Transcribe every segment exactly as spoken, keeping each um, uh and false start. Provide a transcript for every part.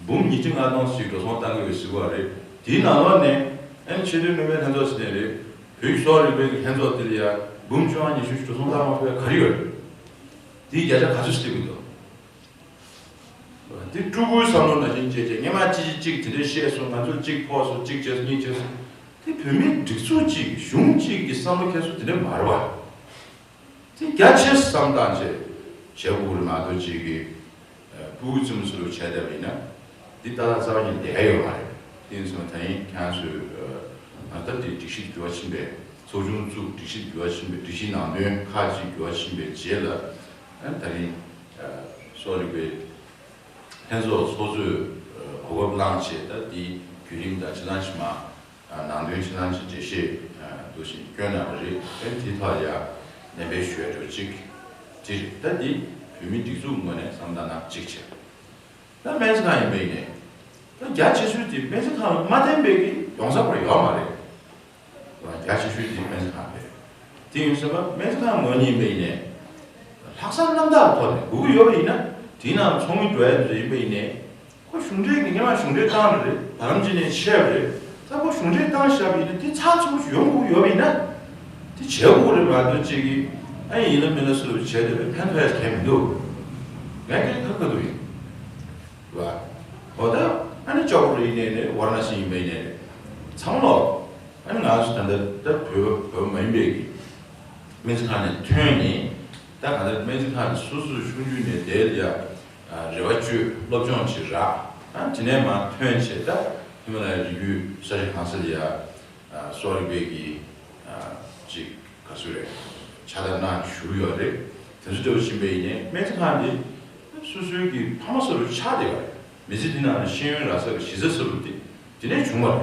འབུམ་ཉིས་བརྒྱ་ལྔ་སྟོང་ཞིག་འགྲོ་སོང་བཏང་གི་ཡོད་ཟེར་བ་རེད། དེའི་ནང་ལོགས་ནས་ཨ་ནི་ཆེས་མཐོའི་སྨན་པའི་ལྷན་ཚོགས་ཟེར་ནས་རེད། བོད་ཀྱི་གསོ་བ་རིག་པའི་ལྷན་ཚོགས་དེ་ལ་ཡ་འབུམ་བཅོ་ལྔ་ཉི་ཤུ་ཞིག་འགྲོ་སོང་བཏང་མ་ཐུབ་པའི་ག་རེ་ཡོད་རེད། དེའི་བརྒྱ་ཆ་ག་ཚོད་སླེབས་ཀྱི་འདུག་དེ་ཕྲུ་གུའི་བསམ་བློ་ནང་བཞིན་བྱས་བྱས་སྔོན་མ་ཅི་ཅི་གཅིག་དེ་འདྲའི་བཤད་སོང་། ང་ཚོར་གཅིག་ཕོག་སོང་། གཅིག་བྱས་སོང་། གཉིས་བྱས་སོང་། དེ་བོད་མིའི་སྒྲིག་འཛུགས་གཅིག་གཞུང་གཅིག་གི་བསམ་བློ་འཁྱེར་སོང་དེ་འདྲ་མ་རེད་བ། དེ་རྒྱ་ཆེ་བསམ་སྟངས་བྱས་བྱས་དགོས་རེད་མ་གཏོགས་གཅིག་གི་ཕྲུ་གུ་རྩེད་མོ་ཚུ་རུ་བྱས་བསྡད་པ་ཡིན་ན་འདི་ཏག་ཏག་རྩ་བ་ཉིད་བསྡད་ཡོད་མ་རེད། དེ་ཡིན་སོང་ད་ཡིན་ཁྱེད་ཚོས་ང་ལྟར་དེ་སྒྲིག་གཞི་འགྱུར་བ་ཕྱིན་པའི་ཚོགས་ཆུང་བཙུགས། སྒྲིག་གཞི་འགྱུར་བ་ཕྱིན་པའི་སྒྲིག་གཞིའི་ནང་དོན་ཁག་ཅིག་འགྱུར་བ་ཕྱིན་པའི་རྗེས་ལ་ད་རིང་གསོ་རིག་པའི་ལྷན་ཚོགས་ཚོགས་གཙོས་གོ་སྐབས་བླངས་བྱས་ད་དེའི་བརྒྱུད་རིམ་དང་ཕྱི་ནང་ཕྱི་མ། ནང་དོན་ཕྱི་ནང་ཕྱི་འགྲེལ་བཤད་འདུག་ཞིག་བསྐྱོན་གནང་བ་རེད། ཨེ་དེ་ཐོག་ཡ་ནན་པའི་ཞུ་ཡ་འགྲོ་གཅིག་དེ་རེད། ད་འདི་བོད་མི་སྒྲིག་འཛུགས་ངོས་ནས་བསམ་བློ་བཏང་ན་གཅིག་བྱས། ད་སྨན་རྩིས་ཁང་ཡིན་པ་ཡིན་ནས་ད་རྒྱ་ཆེ་ཤོས་དེ་སྨན་རྩིས་ཁང་ལ་མ་བརྟེན་པའི་གི་ཡོང་ས་ཁོ་ཡོད་མ་རེད། རྒྱ་ཆེ་ཤོས་དེ་སྨན་རྩིས་ཁང་རེད། དེ་ཡིན་ཟེར་བ་སྨན་རྩིས་ཁང་ངོས་ནས་ཡིན་པ་ཡིན་ནས་ལྷག་བསམ་རྣམ་དག་ཐོག་ནས་དགོས་ཀྱི་ཡོད་པ་ཡིན་ན་དེའི་ནང་ཚོགས་མི་འགྲོ་ཡ་ཡིན་པ་ཡིན་ནས། ཁོ་གཞུང་འབྲེལ་གྱི་སྔོན་མ་གཞུང་འབྲེལ་བཏང་རེད། བར་ལམ་ཅིག་ནས་ཆད་པ་རེད། ད་ཁོ་གཞུང་འབྲེལ་བཏང་བཞག་པ་ཡིན་ན་དེ་ཚགས་ཚུད་པོ་ཡོང་དགོས་ཡོད་པ་ཡིན་ན། དེ་བྱེད་དགོས་རེད་མ་གཏོགས་གཅིག་གིས་ཨ་ཡིན་ལ་མིན་ལ་སུ་ལ་བྱས་བསྡད་པའི་ཕན་ཐོགས་ཡ་གང་མི་འདུག་ངས་ཁྱེད་ཁ་ཁ་འདུག་ཡིན་བ། འོ་ད་ཨ་ནི་ལྕགས་པོ་རེད་ཡིན་ནའི་རེད། ཝཱ་ར་ཎ་སི་ཡིན་པ་ཡིན་ནའི་རེད། ཚང་མ་ལོག་ཨ་ནི་ང་ཚོ་ད་ལྟ་ད་བོད་བོད་མ་ཡིན་པའི་གི་སྨན་རྩིས་ཁང་ནས་ཐོན་ནས་ད་ག་ད་སྨན་རྩིས་ཁང་ནས་སོ་སོ་ཆུང་ཆུང་ནས་བསྡད་ཡ། རེ་བ་བཅོལ་སློབ་སྦྱོང་བྱེད་རག་ཨ་དེ་ནས་མར་ཐོན་བྱས་ད་ཧི་མ་ལ་ཡའི་རི་རྒྱུད་ས་ཆ་གང་ས་ལ་ཡ་གསོ་རིག་པའི་གི་ཅིག་ག་ཚོད་རེད་ཕྱག་བསྟར་གནང་བཞུགས་ཡོད་རེད། དེ་ཚོ་འདྲ་བོ་ཕྱིན་པ་ཡིན་ནའི་སྨན་རྩིས་ཁང་འདི་སོ་སོའི་གི་ཕ་མ་སོ་སོ་ཆགས་བསྡད་ཡོད་རེད། མི་ཚེ་འདི་ནང་ལ་ཤེས་ཡོན་རག་ས་གི་གཞི་རྩ་སོ་སོ་འདི། དེ་ནས་བྱུང་བ་རེད།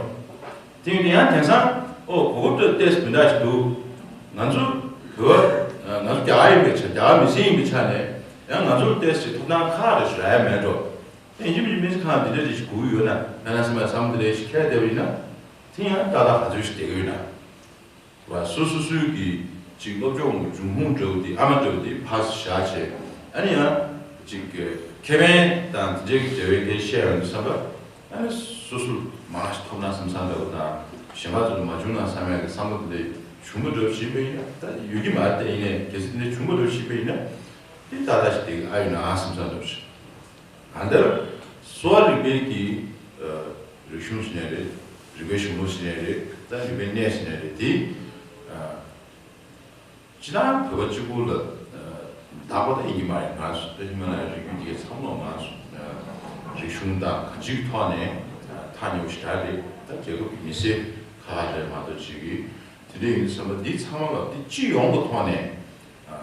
དེ་ཡིན་དུས་ཡང་དེང་སང་ཨོ་གོ་སྐབས་ཏོག་ཙམ་དེ་འདྲ་ཞིག་འདུག་ང་ཚོ་བོད་ང་ཚོ་རྒྱ་གར་ཡིན་པའི་ཆ་རྒྱ་གར་མི་སེར་ཡིན་པའི་ཆ་ནས་ཡང་ང་ཚོར་ཏོག་ཙམ་ཐོབ་ཐང་ཁག་རེ་ཞིག་རག་ཡ་མེད་འགྲོ། ཨེ་ཡིན་གཅིག་མིན་གཅིག་སྨན་རྩིས་ཁང་འདི་འདྲ་རེ་ཞིག་དགོས་ཀྱི་ཡོད་ན་སྨན་བླ་སེམས་པ་བསམ་འདི་འདྲ་ཞིག་འཁྱེར་བསྡད་པ་ཡིན་ན་དེ་ཡང་ཏག་ཏག་ག་ཚོད་ཞིག་བསྡད་ཀྱི་ཡོད་ན། བ་སོ་སོ་སོའི་གི་ཅིག་སློབ་སྦྱོང་གི་འབྱུང་ཁུངས་འདྲ་བོ་དེ་ཨ་མ་འདྲ་བོ་དེ་ཕར་བཞག་བྱས་ཨ་ནི་ཡང་ཅིག་ཁེ་ཕན་དང་དེ་འདྲའི་གི་འབྲེལ་བའི་སྐད་བཤད་ཡོང་དུས་བསམ་པ་ཨ་ནི་སོ་སོ་མང་ཞིག་ཐོབ་ན་བསམ་བསམ་འདྲ་བོ་དང་གཞན་པ་ཚོ་ལ་མ་བྱུང་ན་བསམ་ཡག་གི་བསམ་བློ་དེ་འདྲ་བྱུང་བ་འདྲ་བོ་ཞིག་ཡིན་པ་ཡིན་ན་ད་ཡོད་ཀྱི་མ་རེད། དེ་ཡིན་ནའི་གལ་སྲིད་དེ་འདྲ་བྱུང་བ་འདྲ་བོ་ཞིག་ཡིན་པ་ཡིན་ན་དེ་ཏག་ཏག་ཞིག་དེ་ཨ་ཡོད་ན་ཨ་བསམ་བསམ་འདྲ་བོ་ཞིག་གང་ལྟར་གསོ་བ་རིག་པའི་གི་རིག་གཞུང་ཞིག་ནས་རེད། རིག་པའི་གཞུང་ལུགས་ཞིག་ནས་རེད། ད་རིག་པའི་གནས་ཞིག་ནས་རེད་དེ། སྤྱིར་བཏང་བོད་པ་གཅིག་པུ་ལ་བདག་པོ་ད་ཡིན་གྱི་མ་རེད། ང་ཚོ་ད་ཧི་མ་ལ་ཡའི་རི་རྒྱུད་འདི་གའི་མཚམས་ལོགས་ང་ཚོ་རིག་གཞུང་དང་གང་ཅིའི་ཐོག་ནས་ཐག་ཉེ་བོ་ཞེ་དྲག་རེད། ད་རྒྱལ་ཁབ་ཀྱི་མི་སེར་ཁག་ཁག་རེད་མ་གཏོགས་ཅིག་གིས་དེ་འདྲ་ཡིན་དུས་ཙམ་པ་འདི་ཚང་མ་ལ་འདི་སྤྱི་ཡོངས་ཀྱི་ཐོག་ནས་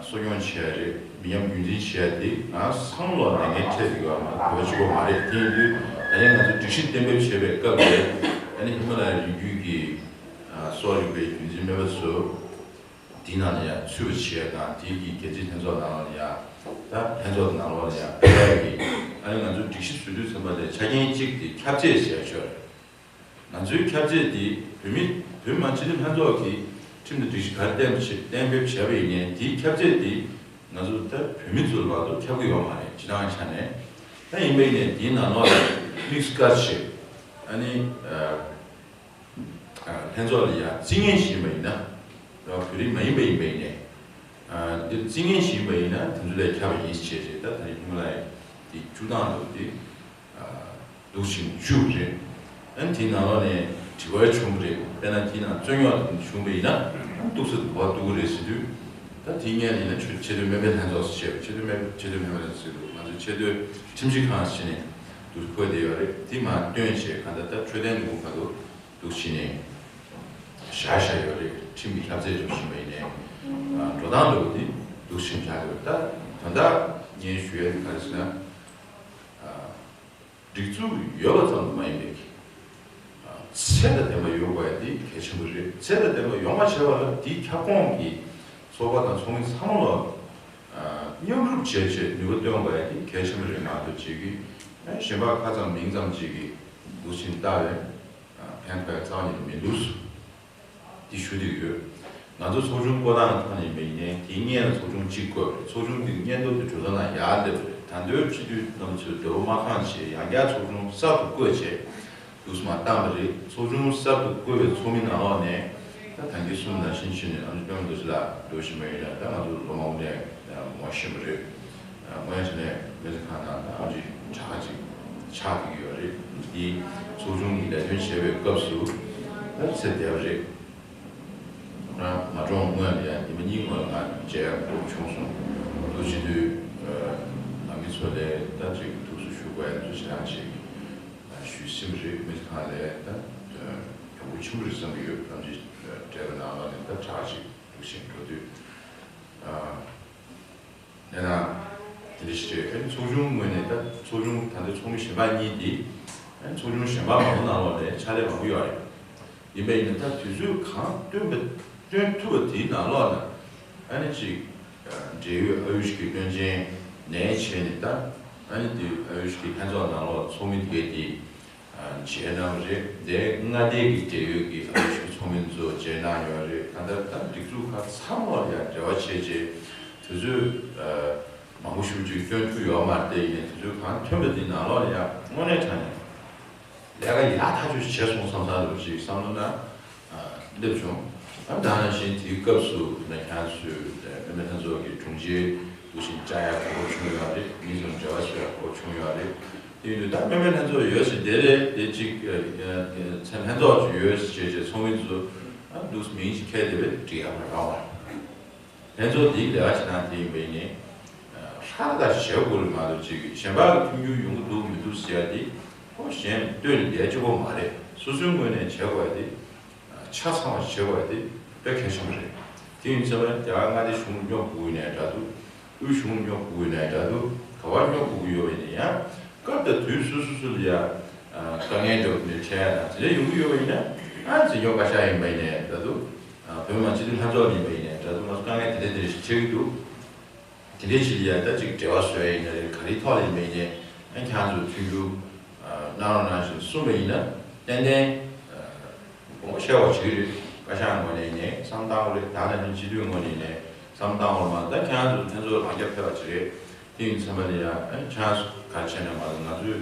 གསོ་སྐྱོང་བྱེད་ཡ་རེད། མི་ཉམས་རྒྱུན་འཛིན་བྱེད་ཡ་དེ་ང་ཚང་མ་ལ་ལས་འགན་འཕྲད་ཡོད་པ་མ་གཏོགས་བོད་པ་གཅིག་པོ་མ་རེད། དེ་ཡིན་དུས་ད་ནི་ང་ཚོ་སྒྲིག་གཞི་གཏན་འབེབས་བྱེད་པའི་སྐབས་ལ་ད་ནི་ཧི་མ་ལ་ཡའི་རི་རྒྱུད་ཀྱི་གསོ་རིག་པའི་རྒྱུན་འཛིན་སྨན་པ་ཚོ་དེའི་ནང་ལ་ཡང་ཚུད་པ་བྱེད་ཡ་དང་དེའི་གི་རྒྱལ་སྤྱིའི་ལྷན་ཚོགས་ནང་ལ་ཡང་ད་ལྷན་ཚོགས་ནང་ལོགས་ལ་ཡང་ཕེབས་ཡ་གི་ཨ་ནི་ང་ཚོ་སྒྲིག་གཞི་བཟོ་དུས་ཙམ་པ་ལ་ཆ་རྐྱེན་གཅིག་དེ་ཁྱབ་ཚད་བྱས་ཆོག་ང་ཚོའི་ཁྱབ་ཚད་དེ་བོད་མི་བོད་མི་མང་སྤྱི་འཐུས་ལྷན་ཚོགས་ཀྱིས་ཁྲིམས་དང་སྒྲིག་གཞི་ག་རེ་གཏན་འབེབས་བྱས་གཏན་འབེབས་བྱས་པ་ཡིན་ནའི་དེའི་ཁྱབ་ཚད་དེ་ང་ཚོ་ད་བོད་མི་ཚོ་ལ་མ་གཏོགས་ཁྱབ་ཀྱི་ཡོད་མ་རེད། སྤྱིར་བཏང་ཆ་ནས་ད་ཡིན་པ་ཡིན་ནའི་དེའི་ནང་ལོགས་ལ་དམིགས་བཀར་བྱས་ཨ་ནི་ལྷན་ཚོགས་ལ་ཡང་རྩིས་ངན་ཞིག་ཡིན་པ་ཡིན་ན་བོད་རིགས་མ་ཡིན་པ་ཡིན་པ་ཡིན་ནའི་འདིར་རྩིས་ངན་ཞིག་ཡིན་པ་ཡིན་ན་དེ་ཚོ་ལས་ཁྱབ་པ་ཡིན་ཞེས་བྱས་ད་ད་རེས་ཧི་མ་ལ་ཡའི་དེ་བཅུ་དང་ལོ་དེ། འདུག་ཕྱིན་བཅུག་རེད། ཨ་ནི་དེའི་ནང་ལོགས་ནས་དྲི་བ་བྱུང་གི་རེད། དཔེར་ན་དེའི་ནང་རྩོད་རྙོག་དེ་བྱུང་བ་ཡིན་ན་ཨ་ནི་གཏུག་ས་དེ་ག་པར་གཏུག་གི་རེད་ཟེར་དུས་ད་དེའི་སྔོན་ལ་ཡིན་ན་ཆེ་ཆེས་མཐོའི་སྨན་པའི་ལྷན་ཚོགས་སུ་བྱས་པ་ཆེས་མཐོའི་སྨན་ཆེས་མཐོའི་སྨན་པའི་ལྷན་ཚོགས་ཟེར་དུས་ང་ཚོ་ཆེས་མཐོའི་ཁྲིམས་ཞིབ་ཁང་ཟེར་ནས་འདུག་འཁོད་བསྡད་ཡོད་རེད། དེ་མར་བཏོན་བྱས་གང་ལྟར་ད་འཕྲོད་བསྟེན་ལས་ཁུངས་ཁ་ཐུག་འདུག་ཕྱིན་ནས་བཞག་བཞག་ཡོད་རེད། ཁྲིམས་ཀྱི་ཁྱབ་ཚད་འགྲོ་བཞིན་པ་ཡིན་ནའི་འགྲོ་སྟངས་འདྲ་བོ་དེ་འདུག་ཕྱིན་བཞག་ཡོད་རེད། ད་དོན་དག་ངས་ཞུ་ཡ་དེ་ག་རེ་ཟེར་ན། སྒྲིག་འཛུགས་ཡོད་པ་ཙམ་དུ་མ་ཡིན་པའི་ཚད་དང་ལྡན་པ་ཡོང་དགོས་ཡ་དེ་གལ་ཆེན་པོ་རེད། ཚད་དང་ལྡན་པ་ཡོང་བ་བྱེད་པ་ལ་དེའི་ཁྱབ་ཁོངས་ཀྱི་ཚོགས་པ་དང་ཚོགས་མི་ཚང་མ་ལ་མཉམ་རུབ་བྱས་བྱས་ནུས་པ་བཏོན་དགོས་ཡ་དེ་གལ་ཆེན་པོ་རེད་མ་གཏོགས་ཅིག་གིས་གཞན་པ་ཁ་ཙམ་མིང་ཙམ་ཅིག་གིས་འདུག་ཕྱིན་ལྟ་བས་ཕན་ཐོགས་ཡ་རྩ་བ་ཉིད་ནས་མི་འདུག་འདི་ཞུ་འདོད་ཡོད། ང་ཚོ་ཚོགས་ཆུང་བསྐོ་སྟངས་ཐོག་ནས་མིན་ནའི་དེའི་སྔོན་ལ་ཚོགས་ཆུང་གཅིག་བསྐོས་རེད། ཚོགས་ཆུང་དེའི་སྔོན་ཐོག་དེ་གྲོས་ཚོགས་ནང་ཡར་སླེབས་པ་རེད། ད་ ད་ལྟའི་སྤྱི་འཐུས་རྣམ་ཚོས་འབྲེལ་བ་མ་བསྐངས་བྱས་ཡང་བསྐྱར་ཚོགས་ཆུང་གསར་དུ་བསྐོས་བྱས་འདུག་སེ་མར་བཏང་བ་རེད། ཚོགས་ཆུང་གསར་དུ་བསྐོས་པའི་ཚོགས་མི་ནང་ལོགས་ནས་ད་ད་གིན་གསུངས་ནང་བཞིན་བྱས་ནས་ཨ་ནི་སྤེན་པ་རྡོ་རྗེ་ལགས་འགྲོ་བཞིན་པ་ཡིན་ན། ད་ང་ཚོ་ལོ་མང་པོ་ནས་ངོ་ཤེས་པ་རེད། ངོ་ཡང་བྱས་ནས་སྨན་རྩིས་ཁང་ནང་ད་ཨ་ཅིག་གྲྭ་ཁག་ཅིག་ཆགས་བསྡད་ཀྱི་ཡོད་རེད། འདི་ཚོགས་ཆུང་གི་ལས་དོན་བྱེད་པའི་སྐབས་སུ་ད་ཚེ་འདས་པ་རེད། ང་མ་གྲོངས་སྔོན་ལ་ཡང་ཉི་མ་གཉིས་སྔོན་ལ་ང་མཇལ་ཡག་གོ་སྐབས་བྱུང་སོང་། འདུག་བྱེད་དུས་ནང་མི་ཚོ་ལ་ད་ཅིག་ཐུགས་སུ་ཞུ་དགོས་ཡག་ཚོ་ཞེ་དྲག་ཅིག་ཞུས་ཟིན་པ་རེད། སྨན་རྩིས་ཁང་ལ་ད་གྱོང་པོ་ཆེན་པོ་རེད་བསམ་གྱི་ཡོད། ཐམས་ཅད་བགྲེས་པ་ནང་ལོགས་ནས་ད་དྲག་ཅིག་འདུག་བྱེད་འགྲོ་དུས། ནས་ན། དེ་འདྲ་ཞིག་རེད། ཨ་ནི་ཚོགས་ཆུང་ངོས་ནས་ད་ཚོགས་ཆུང་ད་ལྟ་ཚོགས་མི་གཞན་པ་གཉིས་དེ་ཨ་ནི་ཚོགས་ཆུང་གཞན་པ་མང་པོ་ནང་ལོགས་ནས་ཕྱག་ལས་མང་པོ་ཡོད་རེད། ཡིན་པ་ཡིན་ན་ད་དུས་ཚོད་གང་བཏོན་པ་བཏོན་ཐུབ་པ་དེའི་ནང་ལོགས་ན་ཨ་ནི་ཅིག་འབྲེལ་ཡོད་ཨ་ཡུཤ་གི་བློན་ཆེན་ནས་བྱས་ནས་ད་ཨ་ནི་དེ་ཨ་ཡུཤ་གི་ལྷན་ཚོགས་ནང་ལོགས་ཚོགས་མི་དེ་གས་དེ། མཇལ་གནང་བ་རེད། དེ་མངའ་སྡེ་གི་འབྲེལ་ཡོད་ཀྱི་ཨ་རི་ཤི་ཚོགས་མི་ཚོ་མཇལ་གནང་ཡོད་རེད། གང་ལྟར་ད་སྒྲིག་འཛུགས་ཁག་ཚང་མ་ལ་ཡང་འབྲེལ་བ་བྱས་རྗེས་དུས་ཚོད་མང་པོ་ཞེ་པོ་ཅིག་བཏོན་ཐུབ་ཡོད་མ་རེད། དེ་ཡིན་ནའི་དུས་ཚོད་གང་ཐོན་པ་དེ་ནང་ལོགས་ལ་ཡང་དངོས་གནས་དྲང་གནས་ལས་ཀ་ཡག་ཐག་ཆོད་བྱས་སོང་བསམ་བསམ་འདྲ་པོ་ཅིག་བསམ་བློ་ན། སླེབས་བྱུང་། ཨ་ད་ནང་བཞིན་དེའི་སྐབས་སུ་ན་ཁྱེད་ཚོས་ད་སྨན་པ་ལྷན་ཚོགས་ཀྱི་དྲུང་ཆེ་འདུག་བཞིན་བཅར་ཡག་གོ་སྐབས་བྱུང་ཡོད་རེད། མི་ཚོ་འབྲེལ་བ་བཟོ་ཡག་གོ་སྐབས་བྱུང་ཡོད་རེད། དེ་ཡིན་དུས་ད་སྨན་པ་ལྷན་ཚོགས་ཡོད་ཟེར་དེ་རེད། དེ་གཅིག་ཚན་ལྷན་ཚོགས་ཅིག་ཡོད་ཟེར་བྱས་བྱས་ཚོགས་མི་ཚོ་ཨ་འདུག་མིང་ཅིག་ཁྱེར་དེ་བས་འབྲི་ཡག་མ་རག་བ། ལྷན་ཚོགས་འདིའི་ལས་ཀ་བྱེད་སྟངས་དེ་ཡིན་པ་ཡིན་ནའི། ཧྲ་ཏག་ཏག་བྱེད་དགོས་རེད་མ་གཏོགས་ཅིག་གཞན་པ་གི་མཐུན་འགྱུར་ཡོང་གི་འདུག་མི་འདུག་ཟེར་ཡ་དེ་ཁོ་གཞན་ལྟོས་ནས་བསྡད་ཆོག་གི་མ་རེད། སོ་སོའི་ངོས་ནས་བྱེད་དགོས་ཡ་དེ། ཆ་ཚང་བ་བྱེད་དགོས་ཡ་དེ་དཔེ་གལ་ཆེན་པོ་རེད། དེ་ཡིན་ཙང་རྒྱ་གར་མངའ་སྡེ་གཞུང་སྙོབ་དགོས་ཡིན་ནའི་འདྲ་འདུག་དབུས་གཞུང་སྙོབ་དགོས་ཡིན་ནའི་འདྲ་འདུག་ག་པར་སྙོབ་དགོས་ཀྱི་ཡོད་པ་ཡིན་ན་ཡང་སྐབས་དང་དུས་སོ་སོ་སོ་ལ་ཡ་དཀའ་ངལ་འདྲ་པོ་ནས་འཕྲད་ཡ་དང་དེ་འདྲ་ཡོང་གི་ཡོད་པ་ཡིན་ན། ཨ་འཛིན་སྐྱོང་བཀའ་ཤག་ཡིན་པ་ཡིན་ནའི་འདྲ་འདུག་བོད་མི་མང་སྤྱི་འཐུས་ལྷན་ཚོགས་ཡིན་པ་ཡིན་ནའི་འདྲ་འདུག་ང་ཚོ་དཀའ་ངལ་དེ་འདྲ་དེ་འདྲ་ཞིག་འཕྲད་ཀྱི་འདུག་དེ་འདྲའི་ཕྱིར་ཡ་ད་ཅིག་འབྲེལ་བ་བཟོ་ཡ་ཡིན་ན་རེད། ག་རེའི་ཐོག་ལ་ཡིན་པ་ཡིན་ནའི་ཨ་ཁྱེད་ཚོས་མཐུན་འགྱུར་གནང་རོགས་གནང་ཞེས་གསུངས་པ་ཡིན་ན། ཏན་ཏན་དགོངས་པ་བཞེས་པ་ཞིག་རེད། བཀའ་ཤག་ངོས་ནས་ཡིན་ནའི་བསམ་བཏང་བ་རེད། ད་ནང་བཞིན་སྤྱི་འཐུས་ངོས་ནས་ཡིན་ནའི་བསམ་བཏང་བ་མ་ད་ཁྱེད་ཚོ་ལྷན་ཚོགས་ལ་རྒྱབ་ཕེབས་པ་ཞིག་རེད། དེ་ཡིན་ཚང་མ་ལ་ཡ་ཨ་ཁྱེད་ཚོ་ག་རེ་བྱས་ན་མ་གཏོགས་ང་ཚོས་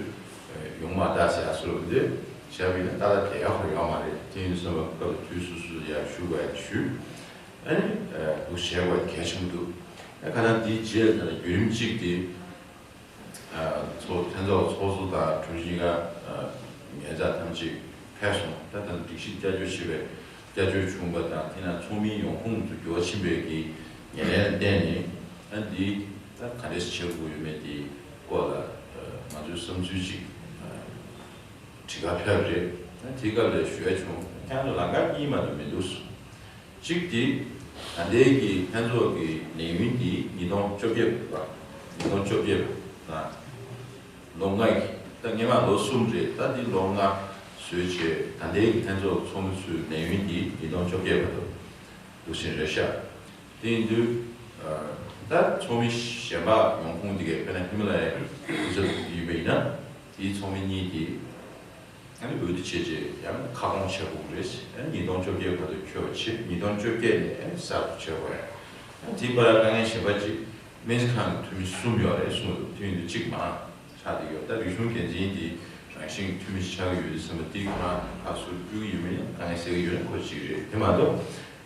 ཡོང་མ་ད་ཟེར་ཡ་སུ་རུ་འདི་བྱས་པ་ཡིན་ན་ད་ལྟ་དེ་ཡག་པོ་ཡོད་མ་རེད། དེ་ཡིན་ཚང་མ་སྐབས་དུས་སོ་སོ་ལ་ཡ་ཞུ་དགོས་ཡ་ཞུ། ཨ་ནི་འདུག་བྱས་པ་གལ་ཆེན་པོ་འདུག་ཨ་ཁ་ན་འདིའི་རྗེས་ལ་བརྒྱུད་རིམ་གཅིག་དེ། ཚོགས་ལྷན་ཚོགས་ཚོགས་གཙོ་དང་དྲུང་ཆེ་ག་ཉེ་ཆར་ཐམས་ཅད་ཕེབས་སོང་། ད་ལྟ་སྒྲིག་གཞི་བསྐྱར་བཅོས་བྱས་པའི་བསྐྱར་བཅོས་བྱུང་བ་དང་དེ་ན་ཚོགས་མིའི་ཡོང་ཁུངས་སུ་འགྱུར་བ་ཕྱིན་པའི་གི་ངེས་ལན་ལ་བརྟེན་ནས་ཨ་འདི་ད་ག་འདྲས་བྱེད་དགོས་ཡོད་མེད་དེའི་སྐོར་ལ་ང་ཚོའི་བསམ་ཚུལ་ཅིག་དྲི་ག་ཕེབས་རེད། ད་དེའི་སྐབས་ལ་ཞུ་ཡ་བྱུང་། ཁྱེད་ཚོ་ལམ་ཁ་གཉིས་མ་གཏོགས་མི་འདུག་གཅིག་དེ་ད་ལྟའི་གི་ལྷན་ཚོགས་ཀྱི་ལས་ཡུན་དེ་ཉིས་སྟོང་བཅོ་བརྒྱད་པ། ཉིས་སྟོང་བཅོ་བརྒྱད་པ་དང་ལོ་ལྔ་གི་ད་སྔས་མ་ལོ་གསུམ་རེད། ད་འདི་ལོ་ལྔ་བཟོས་བྱས་ད་ལྟའི་གི་ལྷན་ཚོགས་ཚོགས་མི་ཚོའི་ལས་ཡུན་དེ་ཉིས་སྟོང་བཅོ་བརྒྱད་པ་དང་འདུག་ཕྱིན་རེད་ཤག་དེ་ཡིན་དུས་ད་ཚོགས་མི་གཞན་པ་ཡོང་ཁུངས་དེ་གས་དཔེར་ན་ཧི་མ་ལ་ཡའི་གྲུ་ཆ་ཡིན་པ་ཡིན་ན་དེའི་ཚོགས་མི་གཉིས་དེ། ཨ་ནི་འོས་བསྡུ་བྱས་རྗེས་ཡང་ཁ་སྐོང་བྱེད་དགོས་རེད། ཨ་ནི་ཉིས་སྟོང་བཅོ་བརྒྱད་བར་དུ་འཁྱོལ་བ་བྱེད། ཉིས་སྟོང་བཅོ་བརྒྱད་ནས་ཨ་ནི་གསར་དུ་བྱེད་དགོས་རེད། ཨ་ནི་དེའི་བར་དཀའ་ངལ་གཞན་པ་ཅིག་སྨན་རྩིས་ཁང་གི་འཐུས་མི་གསུམ་ཡོད་རེད་གསུངས་འདུག་དེ་ཡིན་དུས་གཅིག་མང་ཆགས་བསྡད་ཡོད། ད་རིག་གཞུང་འགན་འཛིན་དེ་རང་བཞིན་གྱི་འཐུས་མི་ཆགས་ཀྱི་ཡོད་དུས་ཙམ་པ་དེའི་ཁོ་རང་ཁ་ཟུར་སྤྲུལ་གྱི་ཡོད་མེད་ཡང་དཀའ་ངལ་སེལ་གྱི་ཡོད་ན་ཁོ་གཅིག་རེད། དེ་མ་གཏོགས།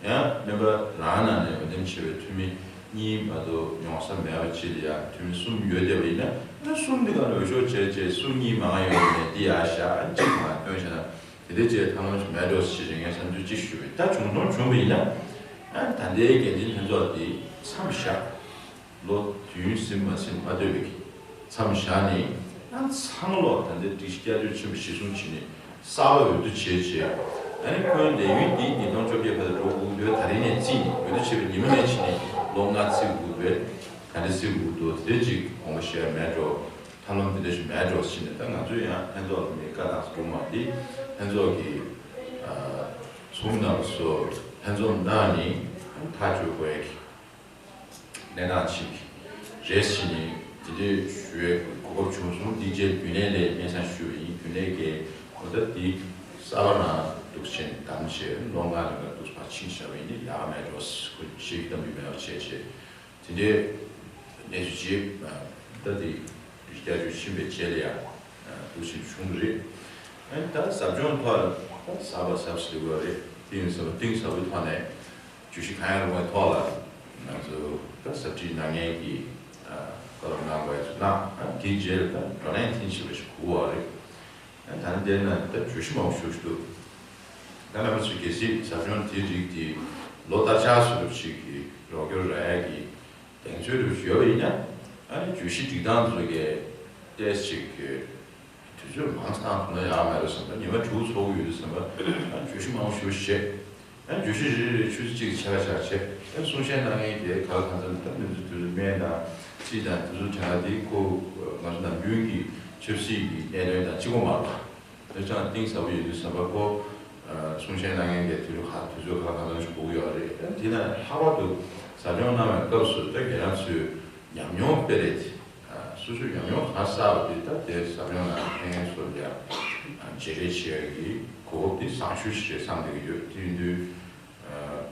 ཡང་སྨན་པ་རང་ནང་ནས་འོས་འདེམས་བྱས་པའི་འཐུས་མི་གཉིས་མ་གཏོགས་ཡོང་ས་མེད་པ་ཅིག་ལ་ཡང་འཐུས་མི་གསུམ་ཡོད་བསྡད་པ་ཡིན་ན་ཨ་གསུམ་འདི་ག་ལ་འོས་ཤོག་བྱས་བྱས་སུ་གཉིས་མང་ང་ཡོང་ནས་འདི་ཡར་བཞག་ཨ་གཅིག་མང་བཏོན་བཞག་ན་དེ་འདྲ་བྱས་ཐབས་ལམ་ཞིག་མེད་འགྲོ་ཞེས་ངས་བསམ་ཚུལ་གཅིག་ཞུས་པས། ད་བྱུང་སོང་བྱུང་བ་ཡིན་ན་ཨ་ད་ལྟའི་འགན་འཛིན་ལྷན་ཚོགས་འདི་མཚམས་བཞག་ལོ་དུས་ཡུན་ཟིན་མ་ཟིན་མ་ལྟོས་པའི་མཚམས་བཞག་ནས་ཨ་ཚང་མ་ལོག་ད་ལྟའི་སྒྲིག་གཞི་བསྐྱར་བཅོས་ཆེན་པོ་གཞིར་བཟུང་བྱས་ནས་གསར་པ་འོས་བསྡུ་བྱས་རྗེས་ཨ་ནི་ཁོའི་ལས་ཡུན་འདི་ཉིས་སྟོང་བཅོ་བརྒྱད་བར་དུ་འགྲོ་དགོས་འདུག་ད་རེས་ནས་བརྩིས་ནས་འོས་བསྡུ་བྱས་པའི་ཉིན་མོ་ནས་བྱས་ནས་ལོ་ལྔ་བརྩི་དགོས་པས་ག་འདྲ་བརྩི་དགོས་འདུག་དེ་གཅིག་དགོངས་པ་བཞེས་མེད་འགྲོ། ཐབས་ལམ་འདི་འདྲ་ཞིག་མེད་འགྲོ་ཟེར་ནས་ད་ང་ཚོས་ཡང་ལྷན་ཚོགས་ལ་མི་བཀའ་དང་སྒྲུང་མ་འདི་ལྷན་ཚོགས་ཀྱི་ཚོགས་མི་རྣམ་པ་ཚོ་ལྷན་འཛོམས་གནང་ནས་ཐག་གཅོད་དགོས་ཡ་གི་གནས་སྟངས་ཤིག་རེད་ཟེར་ནས་འདི་འདྲའི་ཞུ་བའི་གོ་སྐབས་བྱུང་སོང་། འདི་རྗེས་རྒྱུན་ལས་ལས་སྙན་སེང་ཞུ་བ་ཡིན། རྒྱུན་ལས་ཀྱིས་འོ་ད་འདི་གསར་པ་རང་འདུག་ཆེན་དམ་བྱས་ལོ་ལྔ་རིང་ལ་འདུག་ཕར་ཕྱིན་བཞག་པ་ཡིན་ན་ཡག་མེད་འགྲོ། ཁོ་ཤེས་ཀྱི་གཏམ་རྒྱུད་མེད་པ་བྱས་བྱས་དེ་འདྲའི་གནས་ཚུལ་ཅིག་ད་འདི་ བསྐྱར་བཅོས་ཕྱིན་པའི་རྗེས་ལ་ཡང་འདུག་སེ་བྱུང་གི་རེད། ཨ་ནི་ད་ཟབ་སྦྱོང་ཐོག་ལ་ད་ཟབ་པ་ཟབ་ཟེར་དགོས་རེད། དེ་ཡིན་ཟེར་བ་གཏིང་ཟབ་པོའི་ཐོག་ནས་བརྗོད་གཞི་གང་ཡང་རུང་བའི་ཐོག་ལ་ང་ཚོ་ད་ཟབ་ཁྲིད་གནང་མཁན་གྱི་བཀའ་སློབ་གནང་བའི་ཚོ་གནང་། ཨ་ནི་དེའི་རྗེས་ལ་ད་བགྲོ་གླེང་ཐེངས་གཅིག་པ་ཞིག་དགོས་པ་རེད། ཨ་ནི་ད་ནི་དེ་ན་ད་བརྗོད་གཞི་མང་པོ་ཞིག་འདུག་ད་རྣམ་པ་ཚོས་གལ་སྲིད་ཟབ་སྦྱོང་དེའི་རིགས་དེ་ལོ་ལྟར་ཆགས་སུ་རུབ་ཞིག་གི་རོགས་སྐྱོར་རག་ཡ་གི་གདེང་ཚོད་རུ་ཡོད་པ་ཡིན་ན། ཨ་ནི་བརྗོད་གཞི་སྒྲིག་སྟངས་ཚོ་གས་ཏོག་ཙམ་ཅིག་གི་དུས་ཚོད་མང་ཙམ་བཏང་ཐུབ་ན་ཡག་མེད་རེད་བསམ་པ། ཉི་མ་དྲུག་ཚོགས་ཀྱི་ཡོད་དུས་བསམ་པ། ཨ་ནི་བརྗོད་གཞི་མང་པོ་ཞེ་པོ་བྱས། ཨ་ནི་བརྗོད་གཞི་རེ་རེ་ཆུ་ཚོད་གཅིག་ཕྱེད་ཀ་ཕྱེད་ཀ་བྱས། ཨ་ནི་གསུང་བཤད་གནང་མཁན་དེ་ག་ལ་གང་འཚམ་ད་མི་ཚོ་དུས་ཚོད་སྨན་དང་རྩིས་དང་དེ་ཚོ་དྲན་ག་དེ་ཁོ་ང་ཚོ་ནམ་རྒྱུན་གྱི་ཆབ་སྲིད་ཀྱི་གནད་དོན་དང་གཅིག་པ་མ་རེད་པ། དེ་ཅང་གཏིང་ཟབ་པོ་ཡོད་དུས་བསམ་པ་ཁོ། ཨ་གསུང་བཤད་གནང་མཁན་གྱི་དུས་ཚོད་ཁ་དུས་ཚོད་ཁ་ལ་གང་འཚམ་ཞིག་དགོས་ཀྱི་ཡོད་རེད། ཨ་དེ་ན་ལྷག་པར་དུ་ཟབ་སྦྱོང་གནང་བའི་སྐབས་སུ་ད་ཁྱེད་རང་ཚོས་ཉམས་མྱོང་སྤེལ་རེས་དེ། ཨ་སོ་སོའི་ཉམས་མྱོང་གང་བསགས་པ་དེ་ད་དེ་ཟབ་སྦྱོང་ནང་ཕན་ཡོན་སོགས་ལ་ཡང་བརྗེ་རེས་བྱེད་ཡ་གི་གོ་སྐབས་དེ་བཟང་ཤོས་ཤིག་རེད་བསམ་བསྡད་ཀྱི་ཡོད། དེ་ཡིན་དུས། ཨ་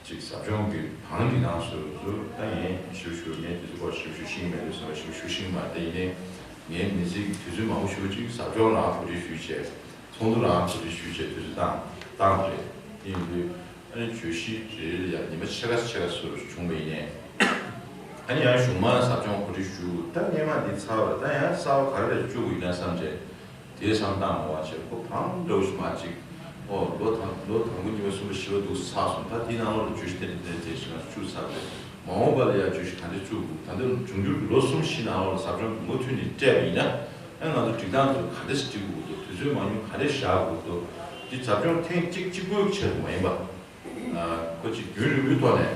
ཅིག་ཟབ་སྦྱོང་གི་དང་གི་ནང་སོ་སོ་ད་ངས་ཞུ་ཞུ་ངས་དེ་ཚོ་སྐོར་ཞུ་ཞུ་ཤེས་ཀྱི་མེད་དུས་ཟེར་བ་ཞུ་ཞུ་ཤེས་ཀྱི་མ་རེད། ཡིན་ནའི་ངའི་མི་ཚེ་གི་དུས་ཚོད་མང་པོ་ཞེ་པོ་ཅིག་ཟབ་སྦྱོང་ལ་གོ་སྒྲིག་ཞུས་བྱས། ཚོགས་འདུ་རང་གོ་སྒྲིག་ཞུས་བྱས་དུས་ཚོད་བཏང་བཏང་རེད། དེ་ཡིན་དུས་ཨ་ནི་བརྗོད་གཞི་རེ་རེ་ལ་ཡང་ཉི་མ་ཕྱེད་ཀ་ཕྱེད་ཀ་སོ་སོ་བྱུང་བ་ཡིན་ནའི། ཨ་ནི་ཡང་གཞུག་མ་ཟབ་སྦྱོང་གོ་སྒྲིག་ཞུ། ད་སྔས་མ་འདི་ཚར་བ་རེད། ད་ཡང་གསར་པ་ག་རེ་རེ་བཅུག་དགོས་ཡིན་ན་བསམ་བྱས། དེའི་བསམ་སྟངས་མ་བྱས་ཁོ་གང་འདྲ་བོ་ཞིག་མ་གཅིག་ཨོ་ལོ་དང་ལོ་དང་པོ་གཉིས་པ་གསུམ་པ་བཞི་པ་འདུག་ཚར་སོང་། ད་དེའི་ནང་ལོགས་ལ་བརྗོད་གཞི་དེ་འདི་འདྲ་དེ་ཞིག་ང་ཚོ་བཅུག་ཚར་རེད། མ་འོངས་པ་ལ་ཡང་བརྗོད་གཞི་ག་འདྲ་བཅུག་དགོས། ད་ལྟ་འབྱུང་འགྱུར་གྱི་ལོ་གསུམ་བཞི་ནང་ལོགས་ལ་ཟབ་སྦྱོང་མུ་མཐུད་ནས་སྤྲད་པ་ཡིན་ན། ཨ་ང་ཚོ་སྒྲིག་སྟངས་ཚོ་ག་འདྲ་ཞིག་སྒྲིག་དགོས་འདུག་དུས་ཚོད་མང་ཉུང་ག་འདྲ་བཞག་དགོས་འདུག་འདི་ཟབ་སྦྱོང་ཐེངས་གཅིག་གཅིག་པོའི་ཆེད་དུ་མ་ཡིན་པ། ཁོ་ཅིག་རྒྱུན་རིང་པོའི་ཐོག་ནས་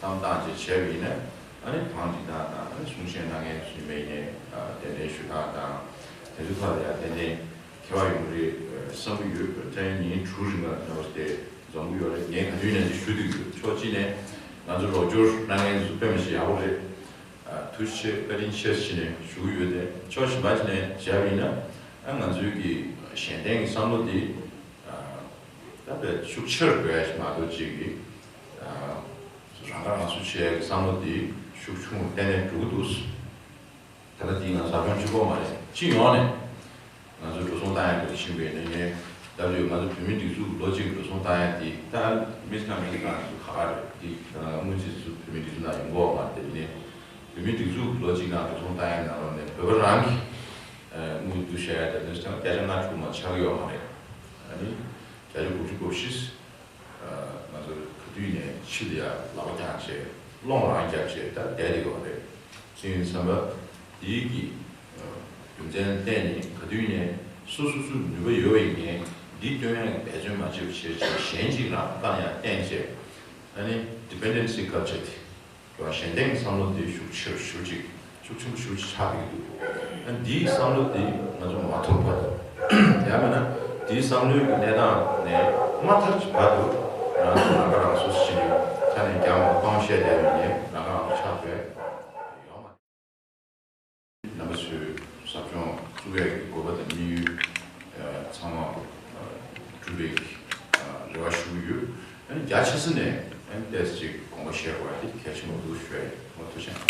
བསམ་སྟངས་ཅིག་བྱས་པ་ཡིན་ན། ཨ་ནི་གང་ཅིག་དང་དང་ཨ་ནི་གསུང་བཤད་གནང་མཁན་ཚོ་ཡིན་པ་ཡིན་ནའི་གདན་འདྲེན་ཞུ་སྟངས་དང་དེ་ཚོའི་ཐོག་ལ་ཡང་ཏན་ཏན་ཁྱད་པར་ཡོང་གི་རེད་བསམ་གྱི་ཡོད། ད་ཉིན་དྲུག་རིང་ལ་ད་བར་དེ་འཛོམས་ཀྱི་ཡོད་རེད། ངས་ག་དུས་ནས་འདི་ཞུ་འདོད་ཀྱི་ཡོད། ཕྱོགས་གཅིག་ནས་ང་ཚོ་རོགས་སྐྱོར་གནང་མཁན་ཚོ་དཔེ་མི་སྲིད་ཡག་པོ་རེད། ཐུགས་རྗེ་ཆེ་བཀའ་དྲིན་ཆེ་ཟེར་ནས་ཞུ་གི་ཡོད་དེ། ཕྱོགས་གཞན་པ་ཅིག་ནས་བྱས་པ་ཡིན་ན། ཨ་ང་ཚོའི་གི་གཞན་བརྟེན་གྱི་བསམ་བློ་འདི་ད་དཔེ་ཤུགས་ཆེར་འགྲོ་ཡ་ཞིག་མ་གཏོགས་ཅིག་གི་རང་ཁ་རང་གསོ་བྱེད་ཡ་གི་བསམ་བློ་འདི་ཤུགས་ཆུང་ཏན་ཏན་འགྲོ་གི་འདུག་ད་ལྟ་འདི་ང་ཚོ་ཟབ་སྦྱོང་གཅིག་པོ་མ་རེད། སྤྱི་ཡོངས་ནས་ང་ཚོ་འགྲོ་སོང་བཏང་ཡ་འདི་ཕྱིན་པའི་ནས་ངས་ད་ལྟ་ང་ཚོ་བོད་མིའི་སྒྲིག་འཛུགས་ལོ་གཅིག་འགྲོ་སོང་བཏང་ཡ་འདི་ད་མི་ཚང་མི་གི་གང་ཞིག་ག་ག་རེད། འདི་ད་ང་སྔོན་ཆད་ཚོ་བོད་མིའི་སྒྲིག་འཛུགས་ནང་ཡོང་གི་ཡོད་མ་རེད། དེ་ནས་བོད་མིའི་སྒྲིག་འཛུགས་ལོ་གཅིག་ནང་འགྲོ་སོང་བཏང་ཡ་ནང་ལོགས་ནས་བོད་པ་རང་གི་དངུལ་བསྡུ་བྱས་ཡ་དེ་ནས་བསྐྱར་ཆ་ལྔ་དྲུག་མ་ཆག་གི་ཡོད་མ་རེད། ཨ་ནི་བརྒྱ་ཆ་དགུ་བཅུ་གོ་བཞི། ང་ཚོ་ག་དུས་ནས་ཕྱི་ལ་ཡ་ལག་པ་བརྐྱངས་བྱས་སློང་རང་བརྒྱབ་བྱས་ད་བསྡད་བསྡད་ཡོད་རེད། དེ་ཡིན་ཙང་འདི་གི་རྒྱུ་མཚན་བརྟེན་ནས་ག་དུས་ནས་སོ་སོ་སོའི་ནུས་པ་ཡོད་པ་ཡིན་ནའི་འདི་སྟོན་ཡག་གི་འབད་བརྩོན་མ་བྱེད་པ་བྱས་བྱས་གཞན་གཅིག་རང་བཀའ་ཡང་བསྟན་བྱས། ཨ་ནི་dependency culture་དེ། གཞན་བརྟེན་གྱི་བསམ་བློ་དེ་ཤུགས་ཆེ་རུ་ཞེ་པོ་ཅིག་ཤུགས་ཆེན་པོ་ཞེ་པོ་ཅིག་ཆགས་བསྡད་ཀྱི་འདུག་ཨ་འདིའི་བསམ་བློ་དེ་ང་ཚོ་མ་ཐོར་བར་དུ། ཡང་མིན་ན་འདིའི་བསམ་བློའི་གི་གནས་སྟངས་ནས་མ་ཐར་གྱི་བར་དུ་རང་ཚོ་རང་ཁ་རང་གསོ་ཞིག་ནས་ཁ་ནས་རྒྱང་མ་གཏོང་བཤད་བསྡད་པ་ཡིན་ནའི་རང་ཁ་རང་གསོ་ཆགས་བསྡད་ཡོད་མ་རེད། རྣམ་པ་ཚོས་ཟབ་སྦྱོང་བཙུགས་ཡས་ཀྱི་དགོས་པ་དང་དམིགས་ཡུལ་ཚང་མ་གྲུབ་པའི་རེ་བ་ཞུ་གི་ཡོད། རྒྱ་ཆེ་ས་ནས་ཏོག་ཙམ་ཅིག་དགོངས་པ་བཞེས་དགོས་པ་དེ་གལ་ཆེན་པོ་འདུག་ཞུ་ཡ་ཡིན། ཐུགས་རྗེ་ཆེ།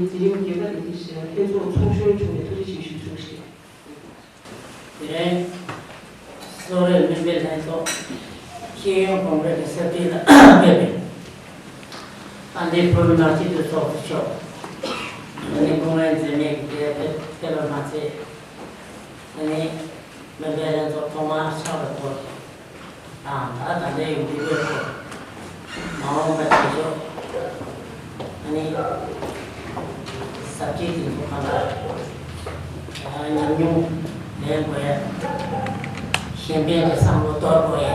འཛིན་རིམ་བརྒྱད་པ་ལས་ཀྱི་ལྷན་ཚོགས་ཚོགས་གཞོན་བྱུང་བའི་ཐུགས་རྗེ་ཆེ་ཞུ་གསུངས་ཤིང་། དེ་རིང་གསོ་རིག་སྨན་པའི་ལྷན་ཚོགས་ཤེས་ཡོན་གོང་འཕེལ་གྱི་ས་ཁུལ་ལ་ཕེབས་པའི་དཔལ་ལྡན་བོད་མི་མང་སྤྱི་འཐུས་ཚོགས་གཙོ་མཆོག་ཨ་ནི་སྐུ་ངལ་འཛེམས་མེད་ཀྱིས་ཕེབས་པ་མ་ཚད། ཨ་ནི་སྨན་པའི་ལྷན་ཚོགས་ཐོག་མར་ཕྱག་ལ་འཁོར་དང་ད་ད་ལྟའི་འདི་འདྲའི་སྐོར་མ་འོངས་པ་དེ་ཚོ་ཨ་ནི་ཟབ་ཁྲིད་དེ་ཚོ་གང་ལྟར་ཉམས་མྱོང་ལེན་དགོས་ཡ། གཞན་ཕན་གྱི་བསམ་བློ་གཏོར་དགོས་ཡ།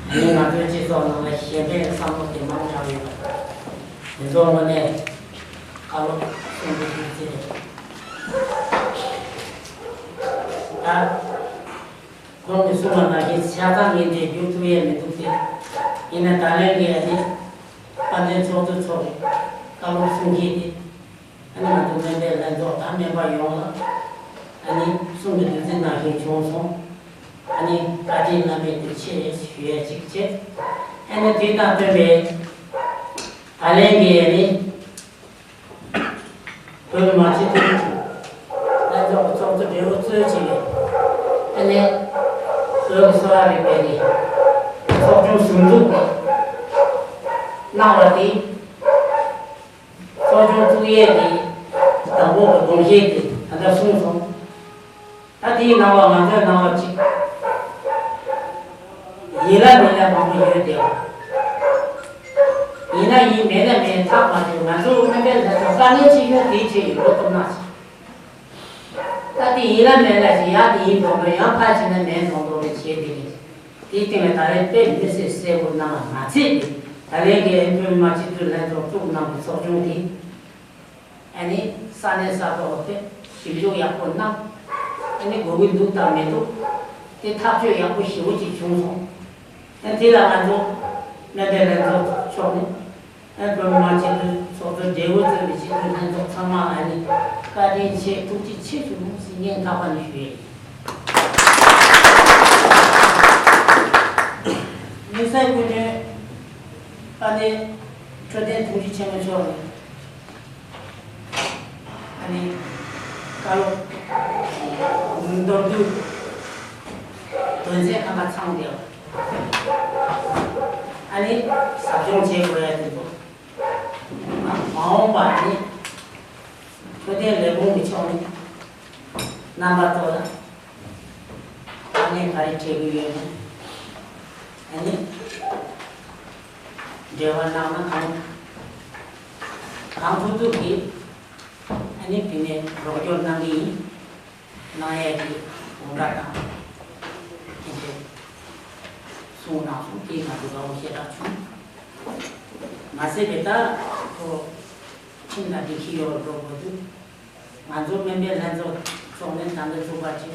ཨ་ནི་ང་ཚོའི་སྤྱི་ཚོགས་ནང་ལ་གཞན་ཕན་གྱི་བསམ་བློ་དེ་མང་དྲགས་ཡོད་པ་དེ་ཚོ་དངོས་གནས་བཀའ་སློབ་གསུང་རྒྱུ་ཐུགས་རྗེ་ཆེ། ད། ཁོང་གིས་གསུངས་པ་ནང་བཞིན་ཆ་ཚང་ངས་འགྲེལ་བསྒྱུར་ཐུབ་ཡས་མི་འདུག་སྟེ། ཡིན་ན་ད་ལན་གྱི་ཨ་ནི་དཔལ་ལྡན་ཚོགས་གཙོ་མཆོག་གིས་བཀའ་སློབ་གསུང་བྱས་ཏེ། ཨ་ནི་ང་ཚོ་སྨན་པའི་ལྷན་ཚོགས་དང་སྨན་པ་ཡོངས་ལ་ཨ་ནི་གསུང་གི་བདུད་རྩི་ནང་བཞིན་བྱུང་སོང་། ཨ་ནི་བཀའ་དྲིན་རྣམ་པའི་བདེ་ཆེ་ཞུ་ཡས་གཅིག་བྱས། ཨ་ནི་དུས་དང་བསྟུན་པའི་ད་ ད་ལན་གྱི་ནི། བོད་མི་མང་སྤྱི་འཐུས་ལྷན་ཚོགས་ཀྱི་ཚོགས་གཙོ་བགྲེས་པོ་གཙོས་བྱས་པའི་ཨ་ནི་བོད་ཀྱི་གསོ་བ་རིག་པའི་ནི་ཚོགས་ཆུང་ཟུར་འཛུགས་གནང་བ་དེ། ཚོགས་ཆུང་བཙུགས་ཡས་ཀྱི་དང་པོ་གི་དགོངས་བཞེད་དེ་ད་ལྟ་གསུངས་སོང་། ད་དེའི་ནང་ལ་ང་ཚོའི་ནང་ལ་གཅིག་ཡིན་ལ་མིན་ལ་མང་པོ་ཡོད་དེ། ཡིན་ན་ཡིན་མེད་ན་མེད་ཐག་མ་ཆོད། ང་ཚོ་དམིགས་བསལ་ལྷན་ཚོགས་དཀའ་ངལ་ཅིག་ཡོད་དེའི་ཆེད་ཡོད་གཏོང་ན། ད་དེ་ཡིན་ལ་མེད་ལ་ཞིག་ཡག་དེ་ཡིན་མདོག་མདོག་ཡང་ཕར་ཕྱིན་ན་མེད་མདོག་མདོག་རེ་བྱས་དེ་རེད། དེའི་སྟེང་ལ་ད་རེས་དཔེ་མི་སྲིད་གསལ་པོ་གནང་བ་མ་ཚད་དེ། ད་ལན་གྱི་བོད་མི་མང་སྤྱི་འཐུས་ལྷན་ཚོགས་བཙུགས་གནང་བའི་ཚོགས་ཆུང་དེ། ཨ་ནི་ས་གནས་ས་ཐོག་དེ་ཞིབ་འཇུག་ཡག་པོ་གནང་། ཨ་ནི་དགོས་ཀྱི་འདུག་དང་མི་འདུག་དེ་ཐག་གཅོད་ཡག་པོ་ཞེ་པོ་ཅིག་བྱུང་སོང་། ཨ་དེ་ལ་ང་ཚོ་སྨན་པའི་ལྷན་ཚོགས་ཕྱོགས་ནས། ཨ་བོད་མི་མང་སྤྱི་འཐུས་ཚོགས་གཙོ་བགྲེས་པོ་གཙོས་པའི་སྤྱི་འཐུས་ལྷན་ཚོགས་ཚང་མ་ལ་ནི་བཀའ་དྲིན་ཆེ། ཐུགས་རྗེ་ཆེ་ཞུ་རྒྱུ་ཞིག་སྙིང་ཐག་པ་ནས་ཞུ་ཡས་ཡིན། དམིགས་བསལ་སྐུ་མགྲོན་དཔལ་ལྡན་འཕྲོད་བསྟེན་དྲུང་ཆེ་ཆེན་མོ་མཆོག་ནས། ཨ་ནི་བཀའ་སློབ་མདོར་བསྡུས་དོན་ཚན་ཁ་ཁ་ཚང་བསྡད་པ། ཨ་ནི་ཟབ་སྦྱོང་བྱེད་དགོས་ཡ་དེ་ཚོ་མ་འོངས་པ་ཨ་ནི་འཕྲོད་བསྟེན་ལས་ཁུངས་ཀྱི་ཕྱོགས་ནས་རྣམ་པ་ཚོ་ལ་དཀའ་ངལ་ག་རེ་འཕྲད་ཀྱི་ཡོད་ན་ཨ་ནི་འབྲེལ་བ་གནང་ན་གང་གང་ཐུབ་ཐུབ་ཀྱིས། ཨ་ནི་དེ་ནས་རོགས་སྐྱོར་གནང་གི་ཡིན། གནང་ཡས་ཀྱི་དགོངས་དག་དང་། དེ་འདྲ་གསུངས་གནང་སོང་། དེ་ང་ཚོ་དགའ་བོ་ཞེ་དྲག་བྱུང་། མ་ཟད་པའི་ད་ཁོ་ཁྱིམ་ལ་བདེ་སྐྱིད་ཡོད་འགྲོ་དགོས་འདུག་ང་ཚོ་སྨན་པའི་ལྷན་ཚོགས་ཚོགས་ནས་ད་ལྟ་ཚུགས་པ་ཅིག་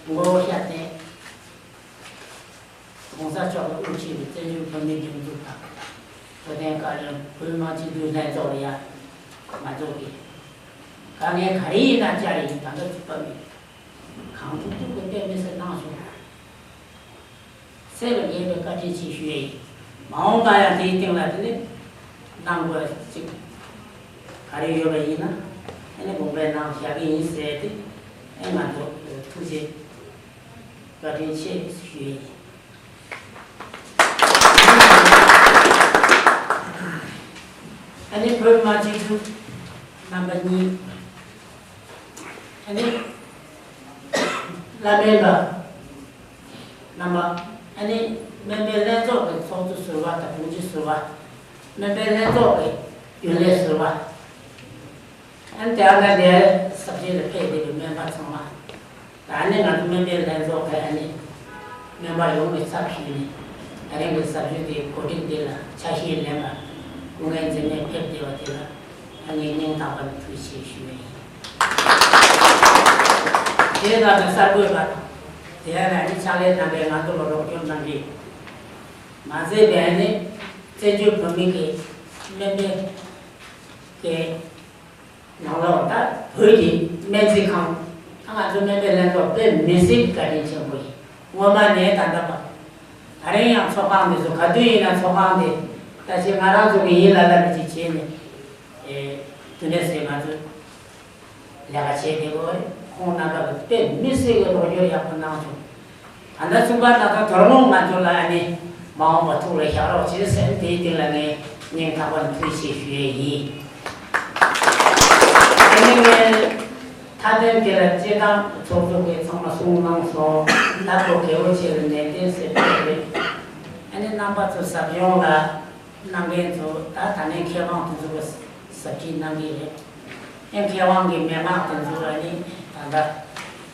མགོ་བོ་ཤ་སྟེ། ༸གོང་ས་མཆོག་གི་དབུ་ཁྲིད་པའི་བཙན་བྱོལ་བོད་མིའི་སྒྲིག་འཛུགས་དང་། འཕྲོད་བསྟེན་བཀའ་བློན། བོད་མི་མང་སྤྱི་འཐུས་ལྷན་ཚོགས་ལ་ཡ་ང་ཚོ་གིས་དཀའ་ངལ་ག་རེ་ཡིན་ན་བཅར་ཡིན། ད་ལྟ་ཚུགས་པ་མེད། གང་ཐུབ་ཐུབ་ཀྱིས་དཔེ་མི་སྲིད་གནང་བྱུང་། སེམས་ལ་ངེས་པའི་བཀའ་དྲིན་ཆེ་ཞུ་ཡས་ཡིན། མ་འོངས་པ་ཡང་དེའི་སྟེང་ལ་དེ་ནས་གནང་དགོས་ཅིག་ག་རེ་ཡོད་པ་ཡིན་ན་ཨ་ནི་དགོངས་པའི་ནང་བཞག་གི་ཡིན་ཟེར་ཏེ། ཨེ་ང་ཚོ་ཐུགས་རྗེ་བཀའ་དྲིན་ཆེ་ཞུ་ཡས་ཡིན། ཨ་ནི་བོད་མི་མང་སྤྱི་འཐུས་རྣམ་པ་གཉིས། ཨ་ནི་བླ་སྨན་པ་རྣམ་པ། ཨ་ནི་སྨན་པའི་ལྷན་ཚོགས་ཀྱི་ཚོགས་གཙོ་ཟུར་པ་དང་དྲུང་ཆེ་ཟུར་པ། སྨན་པའི་ལྷན་ཚོགས་ཀྱི་རྒྱུན་ལས་ཟུར་པ། ཨ་ནི་དེ་ཨ་ན་དེ་ས་ཆེན་ལ་ཕེབས་བསྡད་པའི་སྨན་པ་ཚང་མ། ད་ནི་ང་ཚོ་སྨན་པའི་ལྷན་ཚོགས་ཀྱི་ཨ་ནི་སྨན་པ་ཡོངས་ཀྱི་ཚབ་ཞུས་ནས། ཨ་རིང་གི་ཟབ་སྦྱོང་དེའི་གོ་སྒྲིག་འདི་ལ་ཆ་ཤས་ལེན་པར་སྐུ་ངལ་འཛེམས་མེད་ཕེབས་བསྡད་པ་དེ་ལ་ཨ་ནི་སྙིང་ཐག་པ་ནས་ཐུགས་རྗེ་ཆེ་ཞུ་བ་ཡིན། དེ་ལ་ནི་གསར་འགོད་པ་དང་། དེ་ལ་ནི་ཕྱག་ལས་གནང་མཁན་ང་ཚོ་ལ་རོགས་སྐྱོར་གནང་མཁན། མ་ཟད་པའི་ཨ་ནི་བཙན་བྱོལ་བོད་མི་གི་སྨན་པའི་གི་ནང་ལོགས་ད་བོད་ཀྱི་སྨན་རྩིས་ཁང་། ད་ང་ཚོ་སྨན་པའི་ལྷན་ཚོགས་དཔེ་མི་སྲིད་བཀའ་དྲིན་ཆེན་པོ་ཡིན། སྔོན་མ་ནས་ད་ལྟ་བར། ད་རིང་ཡང་ཚོགས་ཁང་འདི་ཚོ་ག་དུས་ཡིན་ན་ཚོགས་ཁང་འདི་ད་ཅི་ང་རང་ཚོ་གི་ཡིན་ལ་ལ་མི་ཅིག་བྱས་ནས། ཨེ། དེ་འདྲ་ཟེར་ང་ཚོ་ལས་ཀ་བྱས་བསྡད་ཡོད་རེད། ཁོང་རྣམ་པ་གི་དཔེ་མི་སྲིད་ཀྱི་རོགས་སྐྱོར་ཡག་པོ་གནང་བྱུང་། ད་ལྟ་ཚུགས་པ་ད་ལྟ་དོ་དགོང་ང་ཚོ་ལ་ཨ་ནི་མ་འོངས་པ་ཐུགས་ལ་བཞག་རོགས་བྱེད་ཟེར་དེའི་སྟེང་ལ་ངས་སྙིང་ཐག་པ་ནས་ཐུགས་རྗེ་ཆེ་ཞུ་ཡས་ཡིན། དེ་ནས་ངས་མཐའ་དོན་དེ་ལ་སྤྱིར་བཏང་ཚོགས་གཙོ་གིས་ཚང་མ་གསུངས་གནང་སོང་། ད་ཁོ་རྒྱལ་བོ་ཆེ་ལ་ནན་ཏན་ཟེར་བ་རེད། ཨ་ནི་རྣམ་པ་ཚོ་ཟབ་སྦྱོང་ལ་གནང་མཁན་ཚོ་ད་ད་ནས་མཁས་དབང་དེ་ཚོ་གིས་ཟབ་ཁྲིད་གནང་གི་རེད། ཨེ་མཁས་དབང་གི་མན་ངག་དེ་ཚོ་ཨ་ནི་ད་ལྟ་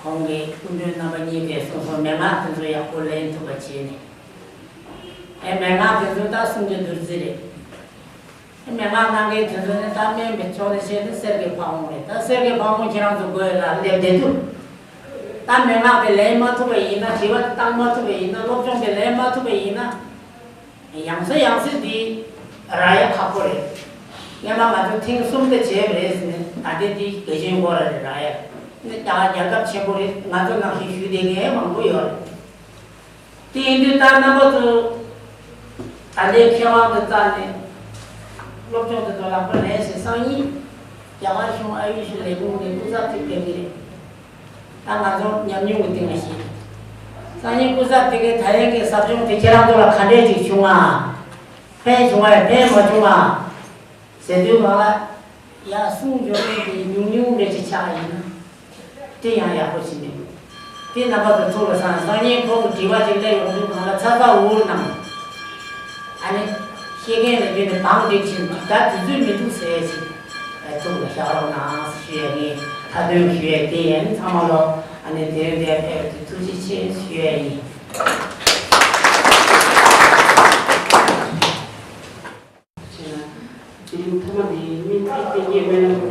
ཁོང་གི་སྐུ་མགྲོན་རྣམ་པ་གཉིས་ཀས་གསུངས་སོང་། མན་ངག་དེ་ཚོ་ཡག་པོ་ལེན་ཐུབ་པ་བྱས་ནས། ཨེ་མན་ངག་དེ་ཚོ་ད་སུམ་ཅུ་བདུན་ཙམ་རེད། ཨེ་མན་ངག་གནང་མཁན་དེ་ཚོ་ནི་ད་སྨན་པའི་ཕྱོགས་ནས་བཤད་ན་གསེར་གྱི་ཕ་བོང་རེད། ད་གསེར་གྱི་ཕ་བོང་ཁྱེད་རང་ཚོ་སྒོ་ལ་སླེབས་བསྡད་དུས། ད་མན་ངག་དེ་ལེན་མ་ཐུབ་པ་ཡིན་ན། དྲི་བ་དེ་བཏང་མ་ཐུབ་པ་ཡིན་ན། སློབ་སྦྱོང་དེ་ལེན་མ་ཐུབ་པ་ཡིན་ན། ཡང་སེ་ཡང་སེ་འདི་རག་ཡ་ཁག་པོ་རེད། སྔོན་མ་ང་ཚོ་ཐེངས་གསུམ་དེ་བྱས་པ་རེད་ཟེར་ནས། ད་ལྟའི་འདི་རྒྱལ་ཆེན་སྐོར་ར་རེད། རག་ཡ་ནི་ད་རྒྱལ་ཁབ་ཆེན་པོ་རེད། ང་ཚོ་ནང་བཞིན་ཞུས་བསྡད་མཁན་མང་པོ་ཡོད་རེད། དེ་ཡིན་དུས་ད་རྣམ་པ་ཚོ་ད་ ད་ལྟའི་མཁས་དབང་དུ་བཙལ་ནས་སློབ་སྦྱོང་དུ་དོ་ལག་པ་ལེན་ཞིང་སང་ཉིན་རྒྱ་གར་གཞུང་ཨ་ཡུ་ཤི་ལས་ཁུངས་ནས་སྐུ་ཚབ་ཅིག་ཕེབས་ཀྱི་རེད། ད་ང་ཚོ་ཉམས་མྱོང་གི་སྟེང་ལ་བཤད། སང་ཉིན་སྐུ་ཚབ་དེ་གའི་ད་ཡན་གྱི་ཟབ་སྦྱོང་དེ་ཁྱེད་རང་ཚོ་ལ་ག་འདྲས་ཅིག་བྱུང་ཨ། ཕན་བྱུང་བས་ཕན་མ་བྱུང་ཨ། ཟེར་དུས་ང་ལ་ཡ་གསུང་འབྱོར་མེད་ཀྱི་ཉུང་ཉུང་འདྲ་ཅིག་ཆགས་ཡིན་ན། དེ་ཡང་ཡག་པོ་ཞིག་མིན། དེ་རྣམ་པ་ཚོ་ཐུགས་ལ་བསམ། སང་ཉིན་ཁོང་གི་དྲི་བ་ཅིག་སླེབས་ཡོང་དུས་ང་ལ་ཚ་ཚ་འུར་གནང་། ཨ་ནི་ཤེས་མཁན་ལ་བརྟེན་ནས་བང་སྒྲིག་ཕྱིན། ད་དུས་ཚོད་མི་འདུག་ཟེར་ཞིག་ཐུགས་ལ་བཞག་རོགས་གནང་ཞུ་ཡས་ངས་མཐའ་དོན་ཞུ་ཡས་དེ་ཡིན། ཚང་མ་ལོ་ཨ་ནི་དེ་རིང་འདིར་ཕེབས་པའི་ཐུགས་རྗེ་ཆེ་ཞུ་ཡས་ཡིན། ཆེ་ན། དེ་རིང་ཐ་མ་འདི་སྙིང་ཐིག་སྟེང་གི་སྨོན་ལམ།